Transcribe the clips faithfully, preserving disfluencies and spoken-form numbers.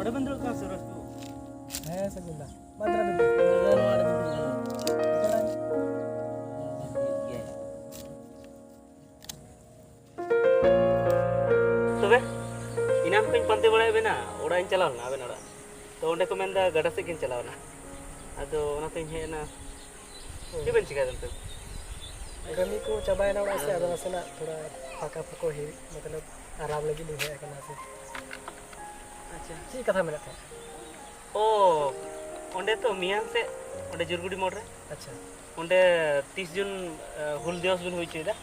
ᱵᱟᱵᱮᱱ ᱫᱩᱲᱩᱵ ᱠᱟᱱᱟ ᱥᱮ ᱨᱟᱹᱥᱠᱩ? ᱦᱮᱸ, ᱥᱟᱹᱜᱩᱱ ᱫᱟ᱾ ᱢᱟ ᱫᱮᱞᱟ ᱫᱩᱲᱩᱵ᱾ ᱛᱚᱵᱮ ᱮᱱᱟᱱ ᱠᱷᱚᱱ ᱯᱟᱱᱛᱮ ᱵᱟᱲᱟᱭᱮᱫ ᱵᱮᱱᱟ, ᱚᱲᱟᱜ ᱤᱧ ᱪᱟᱞᱟᱣ ᱞᱮᱱᱟ ᱟᱵᱮᱱ ᱚᱲᱟᱜ᱾ ᱛᱚ ᱚᱸᱰᱮ ᱠᱚ ᱢᱮᱱᱫᱟ ᱜᱟᱰᱟ ᱥᱮᱫ ᱠᱤᱱ ᱪᱟᱞᱟᱣ ᱮᱱᱟ, ᱟᱫᱚ ᱚᱱᱟᱛᱮᱧ ᱦᱮᱡ ᱮᱱᱟ᱾ ᱪᱮᱫ ᱵᱮᱱ ᱪᱤᱠᱟᱹᱭᱮᱫᱟ ᱱᱤᱛᱚᱜ? ᱠᱟᱹᱢᱤ ᱠᱚ ᱪᱟᱵᱟᱭᱮᱱᱟ ᱚᱲᱟᱜ ᱥᱮᱫ, ᱟᱫᱚ ᱱᱟᱥᱮᱱᱟᱜ ᱛᱷᱚᱲᱟ ᱯᱷᱟᱸᱠᱟ ᱯᱷᱩᱸᱠᱟ ᱦᱤᱨᱤ, ᱢᱚᱛᱞᱚᱵ ᱟᱨᱟᱢ ᱞᱟᱹᱜᱤᱫ ᱞᱤᱧ ᱦᱮᱡ ᱟᱠᱟᱱᱟ ᱥᱮ᱾ ᱟᱪᱪᱷᱟ᱾ ᱪᱮᱫ ᱠᱟᱛᱷᱟ ᱢᱮᱱᱟᱜ ᱛᱟᱦᱮᱸᱫ? ᱚ, ᱚᱸᱰᱮ ᱛᱚ ᱢᱮᱭᱟᱝ ᱥᱮᱫ, ᱚᱸᱰᱮ ᱡᱩᱨᱜᱩᱲᱤ ᱢᱳᱲ ᱨᱮ᱾ ᱟᱪᱪᱷᱟ᱾ ᱚᱸᱰᱮ ᱛᱤᱥ ᱡᱩᱱ, ᱮ, ᱦᱩᱞ ᱫᱤᱵᱚᱥ ᱵᱚᱱ ᱦᱩᱭ ᱦᱚᱪᱚᱭᱮᱫᱟ᱾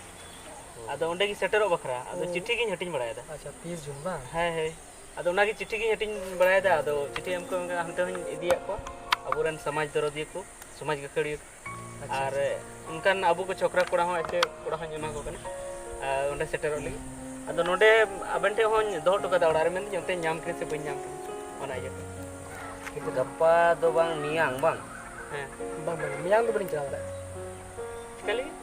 ᱚ᱾ ᱟᱫᱚ ᱚᱸᱰᱮ ᱜᱮ ᱥᱮᱴᱮᱨᱚᱜ ᱵᱟᱠᱷᱨᱟ, ᱟᱫᱚ ᱚ᱾ ᱪᱤᱴᱷᱤ ᱜᱤᱧ ᱦᱟᱹᱴᱤᱧ ᱵᱟᱲᱟᱭᱮᱫᱟ᱾ ᱟᱪᱪᱷᱟ, ᱛᱤᱥ ᱡᱩᱱ ᱵᱟᱝ? ᱦᱮᱸ, ᱦᱮᱸ᱾ ᱟᱫᱚ ᱚᱱᱟᱜᱮ ᱪᱤᱴᱷᱤ ᱜᱤᱧ ᱦᱟᱹᱴᱤᱧ ᱵᱟᱲᱟᱭᱮᱫᱟ, ᱟᱫᱚ ᱪᱤᱴᱷᱤ ᱮᱢ ᱠᱚ ᱦᱟᱱᱛᱮ ᱦᱚᱸᱧ ᱤᱫᱤᱭᱟᱫ ᱠᱚᱣᱟ, ᱟᱵᱚᱨᱮᱱ ᱥᱚᱢᱟᱡᱽ ᱫᱚᱨᱚᱫᱤᱭᱟᱹ ᱠᱚ, ᱥᱚᱢᱟᱡᱽ ᱜᱟᱹᱠᱷᱟᱹᱲᱤᱭᱟᱹ᱾ ᱟᱪᱪᱷᱟ, ᱟᱨ ᱟᱪᱪᱷᱟ᱾ ᱚᱱᱠᱟᱱ ᱟᱵᱚ ᱠᱚ ᱪᱷᱚᱠᱨᱟ ᱠᱚᱲᱟ ᱦᱚᱸ ᱮᱥᱮ ᱠᱚᱲᱟ ᱦᱚᱸᱧ ᱮᱢᱟ ᱠᱚ ᱠᱟᱱᱟ, ᱟᱨ ᱚᱸᱰᱮ ᱥᱮᱴᱮᱨᱚᱜ ᱞᱟᱹᱜᱤᱫ᱾ ᱟᱫᱚ ᱱᱚᱰᱮ ᱟᱵᱮᱱ ᱴᱷᱮᱱ ᱦᱚᱸᱧ ᱫᱚᱦᱚ ᱦᱚᱴᱚ ᱠᱟᱫᱟ ᱚᱲᱟᱜ ᱨᱮ, ᱢᱮᱱᱫᱟᱹᱧ ᱚᱱᱛᱮᱧ ᱧᱟᱢ ᱠᱤᱱᱟ ᱥᱮ ᱵᱟᱹᱧ ᱧᱟᱢ ᱠᱤᱱᱟ, ᱚᱱᱟ ᱤᱭᱟᱹᱛᱮ᱾ ᱜᱟᱯᱟ ᱫᱚ ᱵᱟᱝ, ᱢᱮᱭᱟᱝ ᱵᱟᱝ? ᱦᱮᱸ᱾ ᱵᱟᱝ, ᱵᱟᱝ, ᱢᱮᱭᱟᱝ ᱫᱚ ᱵᱟᱹᱞᱤᱧ ᱪᱟᱞᱟᱣ ᱫᱟᱲᱮᱭᱟᱜᱼᱟ᱾ ᱪᱤᱠᱟᱹ ᱞᱟᱹᱜᱤᱫ?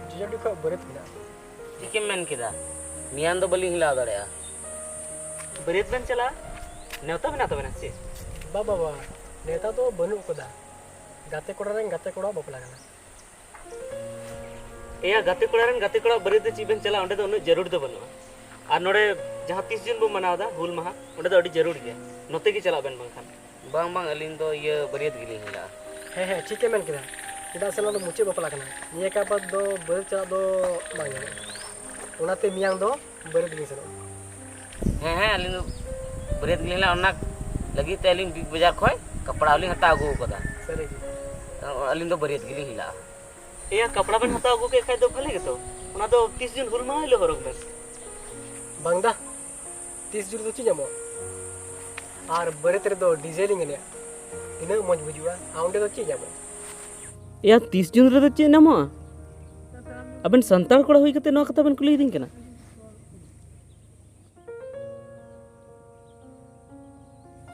ᱡᱚᱡᱚᱰᱤ ᱠᱷᱚᱱ ᱵᱟᱹᱨᱭᱟᱹᱛ ᱢᱮᱱᱟᱜᱼᱟ᱾ ᱴᱷᱤᱠᱮᱢ ᱢᱮᱱ ᱠᱮᱫᱟ, ᱢᱮᱭᱟᱝ ᱫᱚ ᱵᱟᱹᱞᱤᱧ ᱦᱮᱞᱟᱣ ᱫᱟᱲᱮᱭᱟᱜᱼᱟ᱾ ᱵᱟᱹᱨᱭᱟᱹᱛ ᱵᱮᱱ ᱪᱟᱞᱟᱜᱼᱟ? ᱱᱮᱣᱛᱟ ᱢᱮᱱᱟᱜ ᱛᱟᱵᱮᱱᱟ ᱥᱮ ᱪᱮᱫ? ᱵᱟ, ᱵᱟ, ᱵᱟ, ᱱᱮᱣᱛᱟ ᱫᱚ ᱵᱟᱹᱱᱩᱜ ᱠᱟᱫᱟ᱾ ᱜᱟᱛᱮ ᱠᱚᱲᱟ ᱨᱮᱱ ᱜᱟᱛᱮ ᱠᱚᱲᱟ ᱵᱟᱯᱞᱟ ᱠᱟᱱᱟ᱾ ᱮᱭᱟ, ᱜᱟᱛᱮ ᱠᱚᱲᱟ ᱨᱮᱱ ᱜᱟᱛᱮ ᱠᱚᱲᱟ ᱵᱟᱹᱨᱭᱟᱹᱛ ᱫᱚ ᱪᱮᱫ ᱵᱮᱱ ᱪᱟᱞᱟᱜᱼᱟ? ᱚᱸᱰᱮ ᱫᱚ ᱩᱱᱟᱹᱜ ᱡᱟᱹᱨᱩᱲ ᱫᱚ ᱵᱟᱹᱱᱩᱜᱼᱟ᱾ ᱟᱨ ᱱᱚᱰᱮ ᱡᱟᱦᱟᱸ ᱛᱤᱥ ᱡᱩᱱ ᱵᱚᱱ ᱢᱟᱱᱟᱣ ᱮᱫᱟ, ᱦᱩᱞ ᱢᱟᱦᱟ, ᱚᱸᱰᱮ ᱫᱚ ᱟᱹᱰᱤ ᱡᱟᱹᱨᱩᱲ ᱜᱮᱭᱟ᱾ ᱱᱚᱛᱮ ᱜᱮ ᱪᱟᱞᱟᱜ ᱵᱮᱱ ᱵᱟᱝᱠᱷᱟᱱ᱾ ᱵᱟᱝ, ᱵᱟᱝ, ᱟᱹᱞᱤᱧ ᱫᱚ ᱤᱭᱟᱹ ᱵᱟᱹᱨᱭᱟᱹᱛ ᱜᱮᱞᱤᱧ ᱦᱮᱞᱟᱜᱼᱟ᱾ ᱦᱮᱸ, ᱦᱮᱸ, ᱴᱷᱤᱠ ᱮ ᱢᱮᱱ ᱠᱮᱫᱟ᱾ ᱪᱮᱫᱟᱜ ᱥᱮ ᱱᱚᱣᱟ ᱫᱚ ᱢᱩᱪᱟᱹᱫ ᱵᱟᱯᱞᱟ ᱠᱟᱱᱟ᱾ ᱱᱤᱭᱟᱹ ᱠᱟ ᱵᱟᱫᱽ ᱫᱚ ᱵᱟᱹᱨᱭᱟᱹᱛ ᱪᱟᱞᱟᱜ ᱫᱚ ᱵᱟᱝ ᱜᱟᱱᱚᱜᱼᱟ᱾ ᱚᱱᱟᱛᱮ ᱢᱮᱭᱟᱝ ᱫᱚ ᱵᱟᱹᱨᱭᱟᱹᱛ ᱜᱮᱞᱤᱧ ᱥᱮᱱᱚᱜᱼᱟ᱾ ᱦᱮᱸ, ᱦᱮᱸ, ᱟᱹᱞᱤᱧ ᱫᱚ ᱵᱟᱹᱨᱭᱟᱹᱛ ᱜᱮᱞᱤᱧ ᱦᱮᱞᱟᱜᱼᱟ᱾ ᱚᱱᱟ ᱞᱟᱹᱜᱤᱫ ᱛᱮ ᱟᱹᱞᱤᱧ ᱵᱤᱜᱽ ᱵᱟᱡᱟᱨ ᱠᱷᱚᱱ ᱠᱟᱯᱲᱟ ᱦᱚᱸᱞᱤᱧ ᱦᱟᱛᱟᱣ ᱟᱹᱜᱩ ᱟᱠᱟᱫᱟ᱾ ᱥᱟᱹᱨᱤ ᱜᱮ? ᱟᱹᱞᱤᱧ ᱫᱚ ᱵᱟᱹᱨᱭᱟᱹᱛ ᱜᱮᱞᱤᱧ ᱦᱮᱞᱟᱜᱼᱟ᱾ ᱮᱭᱟ, ᱠᱟᱯᱲᱟ ᱵᱮᱱ ᱦᱟᱛᱟᱣ ᱟᱹᱜᱩ ᱠᱮᱫ ᱠᱷᱟᱡ ᱫᱚ ᱵᱷᱟᱞᱮ ᱜᱮᱛᱚ᱾ ᱚᱱᱟ ᱫᱚ ᱛᱤᱥ ᱡᱩᱱ ᱦᱩᱞ ᱢᱟᱦᱟ ᱦᱤᱞᱳᱜ ᱦᱚᱨᱚᱜ ᱵᱮᱱ᱾ ᱵᱟᱝ ᱫᱟ, ᱛᱤᱥ ᱡᱩᱱ ᱨᱮᱫᱚ ᱪᱮᱫ ᱧᱟᱢᱚᱜᱼᱟ? ᱟᱨ ᱵᱟᱹᱨᱭᱟᱹᱛ ᱨᱮᱫᱚ ᱰᱤᱡᱮ ᱞᱤᱧ ᱮᱱᱮᱡᱼᱟ, ᱛᱤᱱᱟᱹᱜ ᱢᱚᱡᱽ ᱵᱩᱡᱩᱜᱼᱟ᱾ ᱟᱨ ᱚᱸᱰᱮ ᱫᱚ ᱪᱮᱫ ᱧᱟᱢᱚᱜᱼᱟ? ᱮᱭᱟ, ᱛᱤᱥ ᱡᱩᱱ ᱨᱮᱫᱚ ᱪᱮᱫ ᱧᱟᱢᱚᱜᱼᱟ? ᱟᱵᱮᱱ ᱥᱟᱱᱛᱟᱲ ᱠᱚᱲᱟ ᱦᱩᱭ ᱠᱟᱛᱮ ᱱᱚᱣᱟ ᱠᱟᱛᱷᱟ ᱵᱮᱱ ᱠᱩᱞᱤᱭᱤᱫᱤᱧ ᱠᱟᱱᱟ?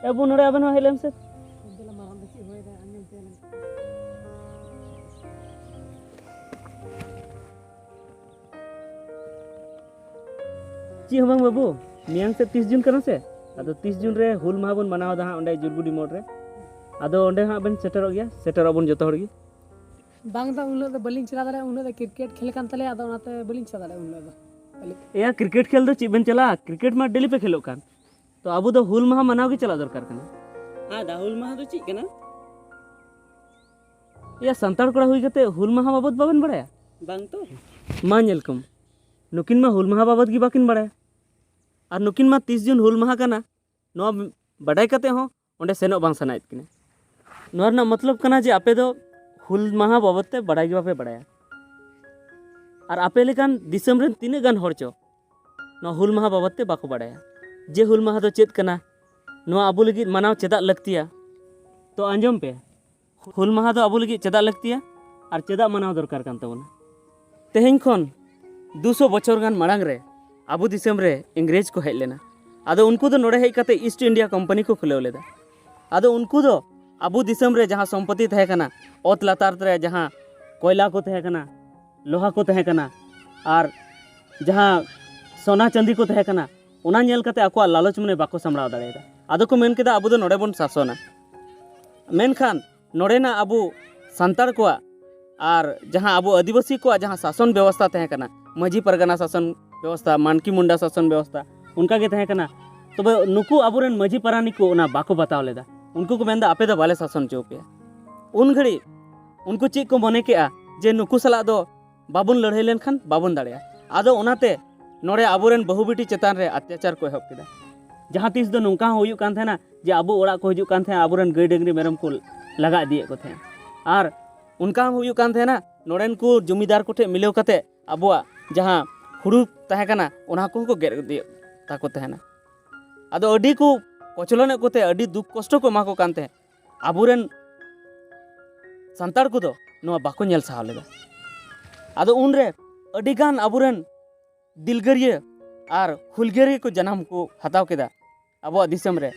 ᱮ ᱵᱟᱹᱵᱩ, ᱱᱚᱰᱮ ᱟᱵᱮᱱ ᱦᱚᱸ ᱦᱮᱡ ᱞᱮᱱ ᱥᱮ᱾ ᱪᱮᱫ ᱦᱚᱸ ᱵᱟᱝ ᱵᱟᱹᱵᱩ, ᱢᱮᱭᱟᱝ ᱥᱮᱫ ᱛᱤᱥ ᱡᱩᱱ ᱠᱟᱱᱟ ᱥᱮ, ᱟᱫᱚ ᱛᱤᱥ ᱡᱩᱱ ᱨᱮ ᱦᱩᱞ ᱢᱟᱦᱟ ᱵᱚᱱ ᱢᱟᱱᱟᱣ ᱮᱫᱟ ᱦᱟᱸᱜ ᱚᱸᱰᱮ ᱡᱩᱨᱜᱩᱰᱤ ᱢᱳᱲ ᱨᱮ᱾ ᱟᱫᱚ ᱚᱸᱰᱮ ᱦᱟᱸᱜ ᱵᱮᱱ ᱥᱮᱴᱮᱨᱚᱜ ᱜᱮᱭᱟ, ᱥᱮᱴᱮᱨᱚᱜ ᱟᱵᱚᱱ ᱡᱚᱛᱚ ᱦᱚᱲ ᱜᱮ᱾ ᱵᱟᱝ ᱫᱟ, ᱩᱱ ᱦᱤᱞᱳᱜ ᱫᱚ ᱵᱟᱹᱞᱤᱧ ᱪᱟᱞᱟᱣ ᱫᱟᱲᱮᱭᱟᱜᱼᱟ, ᱩᱱ ᱦᱤᱞᱳᱜ ᱫᱚ ᱠᱨᱤᱠᱮᱴ ᱠᱷᱮᱞ ᱠᱟᱱ ᱛᱟᱞᱮᱭᱟ, ᱟᱫᱚ ᱚᱱᱟᱛᱮ ᱵᱟᱹᱞᱤᱧ ᱪᱟᱞᱟᱣ ᱫᱟᱲᱮᱭᱟᱜᱼᱟ ᱩᱱ ᱦᱤᱞᱳᱜ ᱫᱚ᱾ ᱮᱭᱟ, ᱠᱨᱤᱠᱮᱴ ᱠᱷᱮᱞ ᱫᱚ ᱪᱮᱫ ᱵᱮᱱ ᱪᱟᱞᱟᱜᱼᱟ? ᱠᱨᱤᱠᱮᱴ ᱢᱟ ᱰᱮᱞᱤ ᱯᱮ ᱠᱷᱮᱞᱳᱜ ᱠᱟᱱ᱾ ᱛᱚ ᱟᱵᱚ ᱫᱚ ᱦᱩᱞ ᱢᱟᱦᱟ ᱢᱟᱱᱟᱣ ᱜᱮ ᱪᱟᱞᱟᱜ ᱫᱚᱨᱠᱟᱨ ᱠᱟᱱᱟ᱾ ᱟᱫᱟ, ᱦᱩᱞ ᱢᱟᱦᱟ ᱫᱚ ᱪᱮᱫ ᱠᱟᱱᱟ? ᱮᱭᱟ, ᱥᱟᱱᱛᱟᱲ ᱠᱚᱲᱟ ᱦᱩᱭ ᱠᱟᱛᱮ ᱦᱩᱞ ᱢᱟᱦᱟ ᱵᱟᱵᱚᱫ ᱵᱟᱵᱮᱱ ᱵᱟᱲᱟᱭᱟ? ᱵᱟᱝ ᱛᱚ᱾ ᱢᱟ ᱧᱮᱞ ᱠᱚᱢ, ᱱᱩᱠᱤᱱ ᱢᱟ ᱦᱩᱞ ᱢᱟᱦᱟ ᱵᱟᱵᱚᱫ ᱜᱮ ᱵᱟᱹᱠᱤᱱ ᱵᱟᱲᱟᱭᱟ᱾ ᱟᱨ ᱱᱩᱠᱤᱱ ᱢᱟ ᱛᱤᱥ ᱡᱩᱱ ᱦᱩᱞ ᱢᱟᱦᱟ ᱠᱟᱱᱟ, ᱱᱚᱣᱟ ᱵᱟᱰᱟᱭ ᱠᱟᱛᱮ ᱦᱚᱸ ᱚᱸᱰᱮ ᱥᱮᱱᱚᱜ ᱵᱟᱝ ᱥᱟᱱᱟᱭᱮᱫ ᱠᱤᱱᱟ᱾ ᱱᱚᱣᱟ ᱨᱮᱱᱟᱜ ᱢᱚᱛᱞᱚᱵ ᱠᱟᱱᱟ ᱡᱮ ᱟᱯᱮ ᱫᱚ ᱦᱩᱞ ᱢᱟᱦᱟ ᱵᱟᱵᱚᱫ ᱛᱮ ᱵᱟᱰᱟᱭ ᱜᱮ ᱵᱟᱯᱮ ᱵᱟᱰᱟᱭᱟ᱾ ᱟᱨ ᱟᱯᱮ ᱞᱮᱠᱟᱱ ᱫᱤᱥᱚᱢ ᱨᱮᱱ ᱛᱤᱱᱟᱹᱜ ᱜᱟᱱ ᱦᱚᱲ ᱪᱚ ᱱᱚᱣᱟ ᱦᱩᱞ ᱢᱟᱦᱟ ᱵᱟᱵᱚᱫ ᱛᱮ ᱵᱟᱠᱚ ᱵᱟᱰᱟᱭᱟ, ᱡᱮ ᱦᱩᱞ ᱢᱟᱦᱟ ᱫᱚ ᱪᱮᱫ ᱠᱟᱱᱟ, ᱱᱚᱣᱟ ᱟᱵᱚ ᱞᱟᱹᱜᱤᱫ ᱢᱟᱱᱟᱣ ᱪᱮᱫᱟᱜ ᱞᱟᱹᱠᱛᱤᱭᱟ᱾ ᱛᱚ ᱟᱸᱡᱚᱢ ᱯᱮ, ᱦᱩᱞ ᱢᱟᱦᱟ ᱫᱚ ᱟᱵᱚ ᱞᱟᱹᱜᱤᱫ ᱪᱮᱫᱟᱜ ᱞᱟᱹᱠᱛᱤᱭᱟ ᱟᱨ ᱪᱮᱫᱟᱜ ᱢᱟᱱᱟᱣ ᱫᱚᱨᱠᱟᱨ ᱠᱟᱱ ᱛᱟᱵᱚᱱᱟ᱾ ᱛᱮᱦᱮᱧ ᱠᱷᱚᱱ ᱫᱩᱥᱚ ᱵᱚᱪᱷᱚᱨ ᱜᱟᱱ ᱢᱟᱲᱟᱝ ᱨᱮ ᱟᱵᱚ ᱫᱤᱥᱚᱢ ᱨᱮ ᱤᱝᱨᱮᱡᱽ ᱠᱚ ᱦᱮᱡ ᱞᱮᱱᱟ᱾ ᱟᱫᱚ ᱩᱱᱠᱩ ᱫᱚ ᱱᱚᱰᱮ ᱦᱮᱡ ᱠᱟᱛᱮ ᱤᱥᱴ ᱤᱱᱰᱤᱭᱟ ᱠᱳᱢᱯᱟᱱᱤ ᱠᱚ ᱠᱷᱩᱞᱟᱹᱣ ᱞᱮᱫᱟ᱾ ᱟᱫᱚ ᱩᱱᱠᱩ ᱫᱚ ᱟᱵᱚ ᱫᱤᱥᱚᱢ ᱨᱮ ᱡᱟᱦᱟᱸ ᱥᱚᱢᱯᱚᱛᱤ ᱛᱟᱦᱮᱸ ᱠᱟᱱᱟ, ᱚᱛ ᱞᱟᱛᱟᱨ ᱨᱮ ᱡᱟᱦᱟᱸ ᱠᱚᱭᱞᱟ ᱠᱚ ᱛᱟᱦᱮᱸ ᱠᱟᱱᱟ, ᱞᱳᱦᱟ ᱠᱚ ᱛᱟᱦᱮᱸ ᱠᱟᱱᱟ, ᱟᱨ ᱡᱟᱦᱟᱸ ᱥᱚᱱᱟ ᱪᱟᱸᱫᱤ ᱠᱚ ᱛᱟᱦᱮᱸ ᱠᱟᱱᱟ, ᱚᱱᱟ ᱧᱮᱞ ᱠᱟᱛᱮ ᱟᱠᱚᱣᱟᱜ ᱞᱟᱞᱚᱪ ᱢᱚᱱᱮ ᱵᱟᱠᱚ ᱥᱟᱢᱵᱲᱟᱣ ᱫᱟᱲᱮᱭᱟᱫᱟ᱾ ᱟᱫᱚ ᱠᱚ ᱢᱮᱱ ᱠᱮᱫᱟ, ᱟᱵᱚ ᱫᱚ ᱱᱚᱰᱮ ᱵᱚᱱ ᱥᱟᱥᱚᱱᱟ᱾ ᱢᱮᱱᱠᱷᱟᱱ ᱱᱚᱰᱮᱱᱟᱜ ᱟᱵᱚ ᱥᱟᱱᱛᱟᱲ ᱠᱚᱣᱟᱜ ᱟᱨ ᱡᱟᱦᱟᱸ ᱟᱵᱚ ᱟᱹᱫᱤᱵᱟᱹᱥᱤ ᱠᱚᱣᱟᱜ ᱡᱟᱦᱟᱸ ᱥᱟᱥᱚᱱ ᱵᱮᱵᱚᱥᱛᱷᱟ ᱛᱟᱦᱮᱸ ᱠᱟᱱᱟ, ᱢᱟᱹᱡᱷᱤ ᱯᱟᱨᱜᱟᱱᱟ ᱥᱟᱥᱚᱱ ᱵᱮᱵᱚᱥᱛᱷᱟ, ᱢᱟᱱᱠᱤ ᱢᱩᱱᱰᱟ ᱥᱟᱥᱚᱱ ᱵᱮᱵᱚᱥᱛᱷᱟ, ᱚᱱᱠᱟ ᱜᱮ ᱛᱟᱦᱮᱸ ᱠᱟᱱᱟ᱾ ᱛᱚᱵᱮ ᱱᱩᱠᱩ ᱟᱵᱚᱨᱮᱱ ᱢᱟᱹᱡᱷᱤ ᱯᱟᱨᱟᱱᱤᱠ ᱠᱚ ᱚᱱᱟ ᱵᱟᱠᱚ ᱵᱟᱛᱟᱣ ᱞᱮᱫᱟ᱾ ᱩᱱᱠᱩ ᱠᱚ ᱢᱮᱱᱫᱟ, "ᱟᱯᱮ ᱫᱚ ᱵᱟᱞᱮ ᱥᱟᱥᱚᱱ ᱦᱚᱪᱚ ᱯᱮᱭᱟ᱾" ᱩᱱ ᱜᱷᱟᱹᱲᱤᱡ ᱩᱱᱠᱩ ᱪᱮᱫ ᱠᱚ ᱢᱚᱱᱮ ᱠᱮᱜᱼᱟ ᱡᱮ ᱱᱩᱠᱩ ᱥᱟᱞᱟᱜ ᱫᱚ ᱵᱟᱵᱚᱱ ᱞᱟᱹᱲᱦᱟᱹᱭ ᱞᱮᱱᱠᱷᱟᱱ ᱵᱟᱵᱚᱱ ᱫᱟᱲᱮᱭᱟᱜᱼᱟ᱾ ᱟᱫᱚ ᱚᱱᱟᱛᱮ ᱱᱚᱰᱮ ᱟᱵᱚᱨᱮᱱ ᱵᱟᱹᱦᱩ ᱵᱤᱴᱤ ᱪᱮᱛᱟᱱ ᱨᱮ ᱚᱛᱛᱟᱪᱟᱨ ᱠᱚ ᱮᱦᱚᱵ ᱠᱮᱫᱟ᱾ ᱡᱟᱦᱟᱸ ᱛᱤᱥ ᱫᱚ ᱱᱚᱝᱠᱟ ᱦᱚᱸ ᱦᱩᱭᱩᱜ ᱠᱟᱱ ᱛᱟᱦᱮᱱᱟ ᱡᱮ ᱟᱵᱚ ᱚᱲᱟᱜ ᱠᱚ ᱦᱤᱡᱩᱜ ᱠᱟᱱ ᱛᱟᱦᱮᱸᱫ, ᱟᱵᱚᱨᱮᱱ ᱜᱟᱹᱭ ᱰᱟᱹᱝᱨᱤ ᱢᱮᱨᱚᱢ ᱠᱚ ᱞᱟᱜᱟ ᱤᱫᱤᱭᱮᱫ ᱠᱚ ᱛᱟᱦᱮᱸᱫ᱾ ᱟᱨ ᱚᱱᱠᱟ ᱦᱚᱸ ᱦᱩᱭᱩᱜ ᱠᱟᱱ ᱛᱟᱦᱮᱱᱟ, ᱱᱚᱰᱮᱱ ᱠᱚ ᱡᱚᱢᱤᱫᱟᱨ ᱠᱚᱴᱷᱮᱱ ᱢᱤᱞᱟᱹᱣ ᱠᱟᱛᱮ ᱟᱵᱚᱣᱟᱜ ᱡᱟᱦᱟᱸ ᱦᱩᱲᱩ ᱛᱟᱦᱮᱸ ᱠᱟᱱᱟ, ᱚᱱᱟ ᱠᱚᱦᱚᱸ ᱠᱚ ᱜᱮᱫ ᱤᱫᱤᱭᱮᱫ ᱛᱟᱠᱚ ᱛᱟᱦᱮᱱᱟ᱾ ᱟᱫᱚ ᱟᱹᱰᱤ ᱠᱚ ᱠᱚᱪᱞᱚᱱᱮᱫ ᱠᱚᱛᱮ ᱟᱹᱰᱤ ᱫᱩᱠ ᱠᱚᱥᱴᱚ ᱠᱚ ᱮᱢᱟ ᱠᱚ ᱠᱟᱱ ᱛᱟᱦᱮᱸᱫ᱾ ᱟᱵᱚᱨᱮᱱ ᱥᱟᱱᱛᱟᱲ ᱠᱚᱫᱚ ᱱᱚᱣᱟ ᱵᱟᱠᱚ ᱧᱮᱞ ᱥᱟᱦᱟᱣ ᱞᱮᱫᱟ᱾ ᱟᱫᱚ ᱩᱱᱨᱮ ᱟᱹᱰᱤᱜᱟᱱ ᱟᱵᱚᱨᱮᱱ ᱫᱤᱞᱜᱟᱹᱨᱤᱭᱟᱹ ᱟᱨ ᱦᱩᱞᱜᱟᱹᱨᱤᱭᱟᱹ ᱠᱚ ᱡᱟᱱᱟᱢ ᱠᱚ ᱦᱟᱛᱟᱣ ᱠᱮᱫᱟ ᱟᱵᱚᱣᱟᱜ ᱫᱤᱥᱚᱢ ᱨᱮ᱾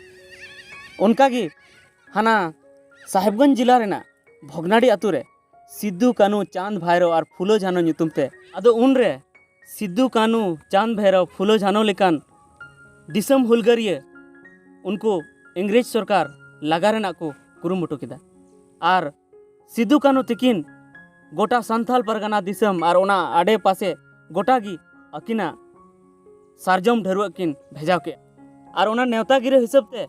ᱚᱱᱠᱟᱜᱮ ᱦᱟᱱᱟ ᱥᱟᱦᱮᱵᱽᱜᱚᱸᱡᱽ ᱡᱮᱞᱟ ᱨᱮᱱᱟᱜ ᱵᱷᱚᱜᱽᱱᱟᱰᱤ ᱟᱛᱳ ᱨᱮ ᱥᱤᱫᱩ, ᱠᱟᱹᱱᱩ, ᱪᱟᱸᱫᱽ, ᱵᱷᱟᱭᱨᱳ ᱟᱨ ᱯᱷᱩᱞᱳ, ᱡᱷᱟᱱᱳ ᱧᱩᱛᱩᱢ ᱛᱮ᱾ ᱟᱫᱚ ᱩᱱᱨᱮ ᱥᱤᱫᱩ, ᱠᱟᱹᱱᱩ, ᱪᱟᱸᱫᱽ, ᱵᱷᱟᱭᱨᱳ, ᱯᱷᱩᱞᱳ, ᱡᱷᱟᱱᱳ ᱞᱮᱠᱟᱱ ᱫᱤᱥᱚᱢ ᱦᱩᱞᱜᱟᱹᱨᱤᱭᱟᱹ ᱩᱱᱠᱩ ᱤᱝᱨᱮᱡᱽ ᱥᱚᱨᱠᱟᱨ ᱞᱟᱜᱟ ᱨᱮᱱᱟᱜ ᱠᱚ ᱠᱩᱨᱩᱢᱩᱴᱩ ᱠᱮᱫᱟ᱾ ᱟᱨ ᱥᱤᱫᱩ ᱠᱟᱹᱱᱦᱩ ᱛᱤᱠᱤᱱ ᱜᱚᱴᱟ ᱥᱟᱱᱛᱟᱞ ᱯᱟᱨᱜᱟᱱᱟ ᱫᱤᱥᱚᱢ ᱟᱨ ᱚᱱᱟ ᱟᱰᱮ ᱯᱟᱥᱮ ᱜᱚᱴᱟ ᱜᱮ ᱟᱹᱠᱤᱱᱟᱜ ᱥᱟᱨᱡᱚᱢ ᱰᱷᱟᱹᱨᱣᱟᱹᱜ ᱠᱤᱱ ᱵᱷᱮᱡᱟᱣ ᱠᱮᱫᱼᱟ᱾ ᱟᱨ ᱚᱱᱟ ᱱᱮᱣᱛᱟ ᱜᱤᱨᱟᱹ ᱦᱤᱥᱟᱹᱵ ᱛᱮ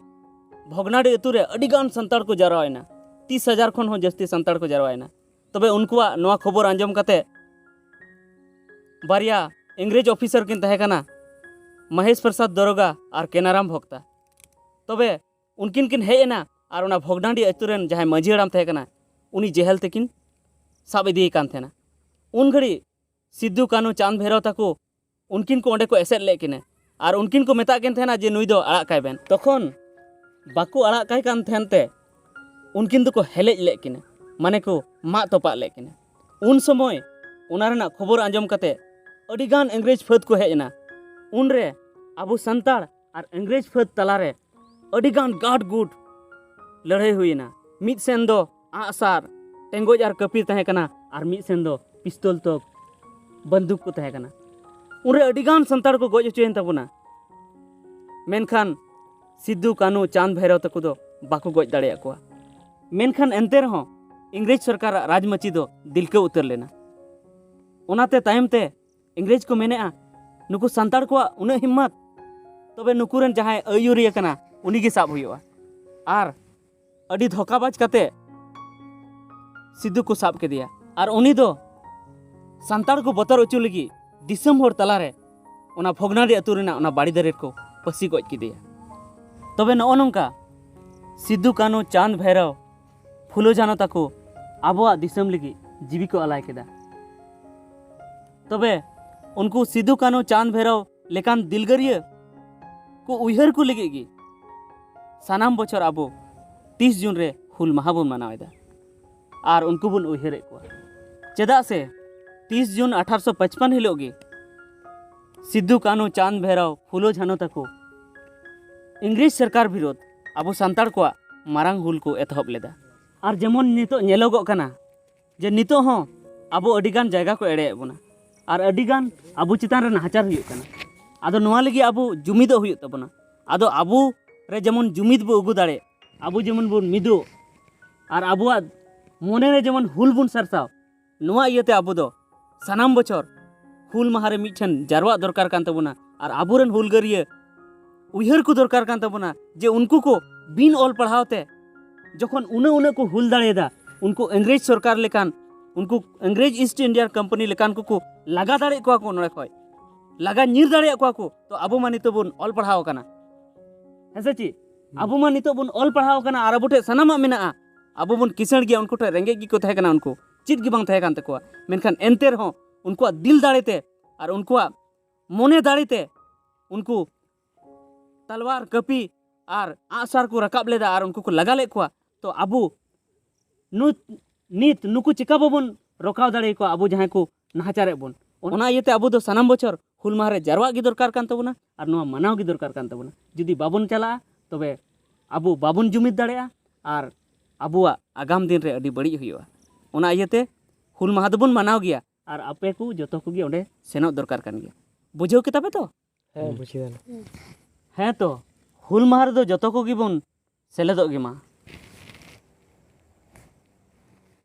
ᱵᱷᱚᱜᱽᱱᱟᱰᱤ ᱟᱹᱛᱩ ᱨᱮ ᱟᱹᱰᱤ ᱜᱟᱱ ᱥᱟᱱᱛᱟᱲ ᱠᱚ ᱡᱟᱨᱣᱟᱭᱮᱱᱟ᱾ ᱛᱤᱥ ᱦᱟᱡᱟᱨ ᱠᱷᱚᱱ ᱦᱚᱸ ᱡᱟᱹᱥᱛᱤ ᱥᱟᱱᱛᱟᱲ ᱠᱚ ᱡᱟᱨᱣᱟᱭᱮᱱᱟ᱾ ᱛᱚᱵᱮ ᱩᱱᱠᱩᱣᱟᱜ ᱱᱚᱣᱟ ᱠᱷᱚᱵᱚᱨ ᱟᱸᱡᱚᱢ ᱠᱟᱛᱮ ᱵᱟᱨᱭᱟ ᱤᱝᱨᱮᱡᱽ ᱚᱯᱷᱤᱥᱟᱨ ᱠᱤᱱ ᱛᱟᱦᱮᱸ ᱠᱟᱱᱟ, ᱢᱚᱦᱮᱥ ᱯᱨᱚᱥᱟᱫᱽ ᱫᱚᱨᱚᱜᱟ ᱟᱨ ᱠᱮᱱᱟᱨᱟᱢ ᱵᱷᱚᱠᱛᱟ᱾ ᱛᱚᱵᱮ ᱩᱱᱠᱤᱱ ᱠᱤᱱ ᱦᱮᱡ ᱮᱱᱟ ᱟᱨ ᱚᱱᱟ ᱵᱷᱚᱜᱽᱱᱟᱰᱤ ᱟᱹᱛᱩ ᱨᱮᱱ ᱡᱟᱦᱟᱸᱭ ᱢᱟᱹᱡᱷᱤ ᱦᱟᱲᱟᱢ ᱛᱟᱦᱮᱸ ᱠᱟᱱᱟ, ᱩᱱᱤ ᱡᱮᱦᱮᱞ ᱛᱮᱠᱤᱱ ᱥᱟᱵ ᱤᱫᱤᱭᱮ ᱠᱟᱱ ᱛᱟᱦᱮᱱᱟ᱾ ᱩᱱ ᱜᱷᱟᱹᱲᱤᱡ ᱥᱤᱫᱩ, ᱠᱟᱹᱱᱦᱩ, ᱪᱟᱸᱫᱽ, ᱵᱷᱮᱨᱟᱣ ᱛᱟᱠᱚ ᱩᱱᱠᱤᱱ ᱠᱚ ᱚᱸᱰᱮ ᱠᱚ ᱮᱥᱮᱫ ᱞᱮᱫ ᱠᱤᱱᱟᱹ ᱟᱨ ᱩᱱᱠᱤᱱ ᱠᱚ ᱢᱮᱛᱟᱜ ᱠᱤᱱ ᱛᱟᱦᱮᱱᱟ ᱡᱮ ᱱᱩᱭ ᱫᱚ ᱟᱲᱟᱜ ᱠᱟᱭ ᱵᱮᱱ᱾ ᱛᱚᱠᱷᱚᱱ ᱵᱟᱠᱚ ᱟᱲᱟᱜ ᱠᱟᱭ ᱠᱟᱱ ᱛᱟᱦᱮᱱ ᱛᱮ ᱩᱱᱠᱤᱱ ᱫᱚᱠᱚ ᱦᱮᱞᱮᱡ ᱞᱮᱫ ᱠᱤᱱᱟᱹ, ᱢᱟᱱᱮ ᱠᱚ ᱢᱟᱜ ᱛᱚᱯᱟᱜ ᱞᱮᱫ ᱠᱤᱱᱟᱹ᱾ ᱩᱱ ᱥᱚᱢᱚᱭ ᱚᱱᱟ ᱨᱮᱱᱟᱜ ᱠᱷᱚᱵᱚᱨ ᱟᱸᱡᱚᱢ ᱠᱟᱛᱮ ᱟᱹᱰᱤᱜᱟᱱ ᱤᱝᱨᱮᱡᱽ ᱯᱷᱟᱹᱫ ᱠᱚ ᱦᱮᱡ ᱮᱱᱟ᱾ ᱩᱱᱨᱮ ᱟᱵᱚ ᱥᱟᱱᱛᱟᱲ ᱟᱨ ᱤᱝᱨᱮᱡᱽ ᱯᱷᱟᱹᱫ ᱛᱟᱞᱟᱨᱮ ᱟᱹᱰᱤᱜᱟᱱ ᱜᱟᱴ ᱜᱩᱴ ᱞᱟᱹᱲᱦᱟᱹᱭ ᱦᱩᱭᱮᱱᱟ᱾ ᱢᱤᱫ ᱥᱮᱱ ᱫᱚ ᱟᱸᱜᱼᱥᱟᱨ, ᱴᱮᱸᱜᱚᱡ ᱟᱨ ᱠᱟᱹᱯᱤ ᱛᱟᱦᱮᱸ ᱠᱟᱱᱟ ᱟᱨ ᱢᱤᱫ ᱥᱮᱱ ᱫᱚ ᱯᱤᱥᱛᱚᱞ ᱛᱚᱠ, ᱵᱟᱱᱫᱩᱠ ᱠᱚ ᱛᱟᱦᱮᱸ ᱠᱟᱱᱟ᱾ ᱩᱱᱨᱮ ᱟᱹᱰᱤᱜᱟᱱ ᱥᱟᱱᱛᱟᱲ ᱠᱚ ᱜᱚᱡ ᱦᱚᱪᱚᱭᱮᱱ ᱛᱟᱵᱚᱱᱟ᱾ ᱢᱮᱱᱠᱷᱟᱱ ᱥᱤᱫᱩ, ᱠᱟᱹᱱᱦᱩ, ᱪᱟᱸᱫᱽ, ᱵᱷᱟᱭᱨᱚ ᱛᱟᱠᱚ ᱫᱚ ᱵᱟᱠᱚ ᱜᱚᱡ ᱫᱟᱲᱮᱭᱟᱜ ᱠᱚᱣᱟ᱾ ᱢᱮᱱᱠᱷᱟᱱ ᱮᱱᱛᱮ ᱨᱮᱦᱚᱸ ᱤᱝᱨᱮᱡᱽ ᱥᱚᱨᱠᱟᱨᱟᱜ ᱨᱟᱡᱽᱢᱟᱹᱪᱤ ᱫᱚ ᱫᱤᱞᱠᱟᱹᱣ ᱩᱛᱟᱹᱨ ᱞᱮᱱᱟ᱾ ᱚᱱᱟᱛᱮ ᱛᱟᱭᱚᱢ ᱛᱮ ᱤᱝᱨᱮᱡᱽ ᱠᱚ ᱢᱮᱱᱮᱜᱼᱟ, ᱱᱩᱠᱩ ᱥᱟᱱᱛᱟᱲ ᱠᱚᱣᱟᱜ ᱩᱱᱟᱹᱜ ᱦᱤᱢᱢᱚᱛ, ᱛᱚᱵᱮ ᱱᱩᱠᱩ ᱨᱮᱱ ᱡᱟᱦᱟᱸᱭ ᱟᱹᱭᱩᱨᱤᱭᱟᱹ ᱠᱟᱱᱟ, ᱩᱱᱤ ᱜᱮ ᱥᱟᱵ ᱦᱩᱭᱩᱜᱼᱟ᱾ ᱟᱨ ᱟᱹᱰᱤ ᱫᱷᱳᱠᱟᱵᱟᱡᱽ ᱠᱟᱛᱮ ᱥᱤᱫᱩ ᱠᱚ ᱥᱟᱵ ᱠᱮᱫᱮᱭᱟ᱾ ᱟᱨ ᱩᱱᱤ ᱫᱚ ᱥᱟᱱᱛᱟᱲ ᱠᱚ ᱵᱚᱛᱚᱨ ᱦᱚᱪᱚ ᱞᱟᱹᱜᱤᱫ ᱫᱤᱥᱚᱢ ᱦᱚᱲ ᱛᱟᱞᱟᱨᱮ ᱚᱱᱟ ᱵᱷᱚᱜᱽᱱᱟᱰᱤ ᱟᱹᱛᱩ ᱨᱮᱱᱟᱜ ᱚᱱᱟ ᱵᱟᱲᱮ ᱫᱟᱨᱮ ᱨᱮᱠᱚ ᱯᱟᱹᱥᱤ ᱜᱚᱡ ᱠᱮᱫᱮᱭᱟ᱾ ᱛᱚᱵᱮ ᱱᱚᱜᱼᱚ ᱱᱚᱝᱠᱟ ᱥᱤᱫᱩ, ᱠᱟᱹᱱᱦᱩ, ᱪᱟᱸᱫᱽ, ᱵᱷᱟᱭᱨᱚ, ᱯᱷᱩᱞᱳ, ᱡᱷᱟᱱᱚ ᱛᱟᱠᱚ ᱟᱵᱚᱣᱟᱜ ᱫᱤᱥᱚᱢ ᱞᱟᱹᱜᱤᱫ ᱡᱤᱣᱤ ᱠᱚ ᱟᱞᱟᱭ ᱠᱮᱫᱟ᱾ ᱛᱚᱵᱮ ᱩᱱᱠᱩ ᱥᱤᱫᱩ, ᱠᱟᱹᱱᱦᱩ, ᱪᱟᱸᱫᱽ, ᱵᱷᱟᱭᱨᱚ ᱞᱮᱠᱟᱱ ᱫᱤᱞᱜᱟᱹᱨᱤᱭᱟᱹ ᱠᱚ ᱩᱭᱦᱟᱹᱨ ᱠᱚ ᱞᱟᱹᱜᱤᱫ ᱜᱮ ᱥᱟᱱᱟᱢ ᱵᱚᱪᱷᱚᱨ ᱟᱵᱚ ᱛᱤᱥ ᱡᱩᱱ ᱨᱮ ᱦᱩᱞ ᱢᱟᱦᱟ ᱵᱚᱱ ᱢᱟᱱᱟᱣ ᱮᱫᱟ ᱟᱨ ᱩᱱᱠᱩ ᱵᱚᱱ ᱩᱭᱦᱟᱹᱨᱮᱫ ᱠᱚᱣᱟ᱾ ᱪᱮᱫᱟᱜ ᱥᱮ ᱛᱤᱥ ᱡᱩᱱ ᱟᱴᱷᱟᱨᱚᱥᱚ ᱯᱟᱸᱪᱯᱟᱱᱱᱚ ᱦᱤᱞᱳᱜ ᱜᱮ ᱥᱤᱫᱩ, ᱠᱟᱹᱱᱦᱩ, ᱪᱟᱸᱫᱽ, ᱵᱷᱟᱭᱨᱚ, ᱯᱷᱩᱞᱳ, ᱡᱷᱟᱱᱚ ᱛᱟᱠᱚ ᱤᱝᱨᱮᱡᱽ ᱥᱚᱨᱠᱟᱨ ᱵᱤᱨᱳᱫᱷ ᱟᱵᱚ ᱥᱟᱱᱛᱟᱲ ᱠᱚᱣᱟᱜ ᱢᱟᱨᱟᱝ ᱦᱩᱞ ᱠᱚ ᱮᱛᱚᱦᱚᱵ ᱞᱮᱫᱟ᱾ ᱟᱨ ᱡᱮᱢᱚᱱ ᱱᱤᱛᱚᱜ ᱧᱮᱞᱚᱜᱚᱜ ᱠᱟᱱᱟ ᱡᱮ ᱱᱤᱛᱚᱜ ᱦᱚᱸ ᱟᱵᱚ ᱟᱹᱰᱤᱜᱟᱱ ᱡᱟᱭᱜᱟ ᱠᱚ ᱮᱲᱮᱭᱮᱫ ᱵᱚᱱᱟ ᱟᱨ ᱟᱹᱰᱤᱜᱟᱱ ᱟᱵᱚ ᱪᱮᱛᱟᱱ ᱨᱮ ᱱᱟᱦᱟᱪᱟᱨ ᱦᱩᱭᱩᱜ ᱠᱟᱱᱟ᱾ ᱟᱫᱚ ᱱᱚᱣᱟ ᱞᱟᱹᱜᱤᱫ ᱟᱵᱚ ᱡᱩᱢᱤᱫᱚᱜ ᱦᱩᱭᱩᱜ ᱛᱟᱵᱚᱱᱟ᱾ ᱟᱫᱚ ᱟᱵᱚ ᱨᱮ ᱡᱮᱢᱚᱱ ᱡᱩᱢᱤᱫ ᱵᱚ ᱟᱹᱜᱩ ᱫᱟᱲᱮᱜ, ᱟᱵᱚ ᱡᱮᱢᱚᱱ ᱵᱚᱱ ᱢᱤᱫᱚᱜ, ᱟᱨ ᱟᱵᱚᱣᱟᱜ ᱢᱚᱱᱮ ᱨᱮ ᱡᱮᱢᱚᱱ ᱦᱩᱞ ᱵᱚᱱ ᱥᱟᱨᱥᱟᱣ᱾ ᱱᱚᱣᱟ ᱤᱭᱟᱹᱛᱮ ᱟᱵᱚ ᱫᱚ ᱥᱟᱱᱟᱢ ᱵᱚᱪᱷᱚᱨ ᱦᱩᱞ ᱢᱟᱦᱟ ᱨᱮ ᱢᱤᱫᱴᱷᱮᱱ ᱡᱟᱨᱣᱟᱜ ᱫᱚᱨᱠᱟᱨ ᱠᱟᱱ ᱛᱟᱵᱚᱱᱟ, ᱟᱨ ᱟᱵᱚᱨᱮᱱ ᱦᱩᱞᱜᱟᱹᱨᱤᱭᱟᱹ ᱩᱭᱦᱟᱹᱨ ᱠᱚ ᱫᱚᱨᱠᱟᱨ ᱠᱟᱱ ᱛᱟᱵᱚᱱᱟ ᱡᱮ ᱩᱱᱠᱩ ᱠᱚ ᱵᱤᱱ ᱚᱞ ᱯᱟᱲᱦᱟᱣ ᱛᱮ ᱡᱚᱠᱷᱚᱱ ᱩᱱᱟᱹᱜ ᱩᱱᱟᱹᱜ ᱠᱚ ᱦᱩᱞ ᱫᱟᱲᱮᱭᱟᱫᱟ, ᱩᱱᱠᱩ ᱤᱝᱨᱮᱡᱽ ᱥᱚᱨᱠᱟᱨ ᱞᱮᱠᱟᱱ, ᱩᱱᱠᱩ ᱤᱝᱨᱮᱡᱽ ᱤᱥᱴ ᱤᱱᱰᱤᱭᱟ ᱠᱳᱢᱯᱟᱱᱤ ᱞᱮᱠᱟᱱ ᱠᱚᱠᱚ ᱞᱟᱜᱟ ᱫᱟᱲᱮᱭᱟᱜ ᱠᱚᱣᱟ ᱠᱚ ᱱᱚᱰᱮ ᱠᱷᱚᱡ, ᱞᱟᱜᱟ ᱧᱤᱨ ᱫᱟᱲᱮᱭᱟᱜ ᱠᱚᱣᱟ ᱠᱚ, ᱛᱚ ᱟᱵᱚ ᱢᱟ ᱱᱤᱛᱚᱜ ᱵᱚᱱ ᱚᱞ ᱯᱟᱲᱦᱟᱣ ᱟᱠᱟᱱᱟ, ᱦᱮᱸ ᱥᱮ ᱪᱮᱫ? ᱟᱵᱚ ᱢᱟ ᱱᱤᱛᱚᱜ ᱵᱚᱱ ᱚᱞ ᱯᱟᱲᱦᱟᱣ ᱟᱠᱟᱱᱟ ᱟᱨ ᱟᱵᱚ ᱴᱷᱮᱱ ᱥᱟᱱᱟᱢᱟᱜ ᱢᱮᱱᱟᱜᱼᱟ᱾ ᱟᱵᱚ ᱵᱚᱱ ᱠᱤᱥᱟᱹᱬ ᱜᱮᱭᱟ, ᱩᱱᱠᱩ ᱴᱷᱮᱱ ᱨᱮᱸᱜᱮᱡ ᱜᱮᱠᱚ ᱛᱟᱦᱮᱸ ᱠᱟᱱᱟ, ᱩᱱᱠᱩ ᱪᱮᱫ ᱜᱮ ᱵᱟᱝ ᱛᱟᱦᱮᱸ ᱠᱟᱱ ᱛᱟᱠᱚᱣᱟ, ᱢᱮᱱᱠᱷᱟᱱ ᱮᱱᱛᱮ ᱨᱮᱦᱚᱸ ᱩᱱᱠᱩᱣᱟᱜ ᱫᱤᱞ ᱫᱟᱲᱮ ᱛᱮ ᱟᱨ ᱩᱱᱠᱩᱣᱟᱜ ᱢᱚᱱᱮ ᱫᱟᱲᱮ ᱛᱮ ᱩᱱᱠᱩ ᱛᱟᱞᱣᱟᱨ, ᱠᱟᱹᱯᱤ ᱟᱨ ᱟᱸᱜᱼᱥᱟᱨ ᱠᱚ ᱨᱟᱠᱟᱵ ᱞᱮᱫᱟ ᱟᱨ ᱩᱱᱠᱩ ᱠᱚ ᱞᱟᱜᱟ ᱞᱮᱫ ᱠᱚᱣᱟ᱾ ᱛᱚ ᱟᱵᱚ ᱱᱩ-, ᱱᱤᱛ ᱱᱩᱠᱩ ᱪᱮᱠᱟ ᱵᱟᱵᱚᱱ ᱨᱚᱠᱟᱣ ᱫᱟᱲᱮᱭᱟᱠᱚᱣᱟ, ᱟᱵᱚ ᱡᱟᱦᱟᱸᱭ ᱠᱚ ᱱᱟᱦᱟᱪᱟᱨᱮᱫ ᱵᱚᱱ? ᱚᱱᱟ ᱤᱭᱟᱹᱛᱮ ᱟᱵᱚ ᱫᱚ ᱥᱟᱱᱟᱢ ᱵᱚᱪᱷᱚᱨ ᱦᱩᱞ ᱢᱟᱦᱟ ᱨᱮ ᱡᱟᱨᱣᱟᱜ ᱜᱮ ᱫᱚᱨᱠᱟᱨ ᱠᱟᱱ ᱛᱟᱵᱚᱱᱟ ᱟᱨ ᱱᱚᱣᱟ ᱢᱟᱱᱟᱣ ᱜᱮ ᱫᱚᱨᱠᱟᱨ ᱠᱟᱱ ᱛᱟᱵᱚᱱᱟ᱾ ᱡᱩᱫᱤ ᱵᱟᱵᱚᱱ ᱪᱟᱞᱟᱜᱼᱟ, ᱛᱚᱵᱮ ᱟᱵᱚ ᱵᱟᱵᱚᱱ ᱡᱩᱢᱤᱫ ᱫᱟᱲᱮᱭᱟᱜᱼᱟ ᱟᱨ ᱟᱵᱚᱣᱟᱜ ᱟᱜᱟᱢ ᱫᱤᱱ ᱨᱮ ᱟᱹᱰᱤ ᱵᱟᱹᱲᱤᱡ ᱦᱩᱭᱩᱜᱼᱟ᱾ ᱚᱱᱟ ᱤᱭᱟᱹᱛᱮ ᱦᱩᱞ ᱢᱟᱦᱟ ᱫᱚᱵᱚᱱ ᱢᱟᱱᱟᱣ ᱜᱮᱭᱟ ᱟᱨ ᱟᱯᱮ ᱠᱚ ᱡᱚᱛᱚ ᱠᱚᱜᱮ ᱚᱸᱰᱮ ᱥᱮᱱᱚᱜ ᱫᱚᱨᱠᱟᱨ ᱠᱟᱱ ᱜᱮᱭᱟ᱾ ᱵᱩᱡᱷᱟᱹᱣ ᱠᱮᱫᱟ ᱯᱮ ᱛᱚ? ᱦᱮᱸ, ᱵᱩᱡᱷᱟᱹᱣ ᱮᱱᱟ᱾ ᱦᱮᱸ ᱛᱚ, ᱦᱩᱞ ᱢᱟᱦᱟ ᱨᱮᱫᱚ ᱡᱚᱛᱚ ᱠᱚᱜᱮ ᱵᱚᱱ ᱥᱮᱞᱮᱫᱚᱜ ᱜᱮ ᱢᱟ᱾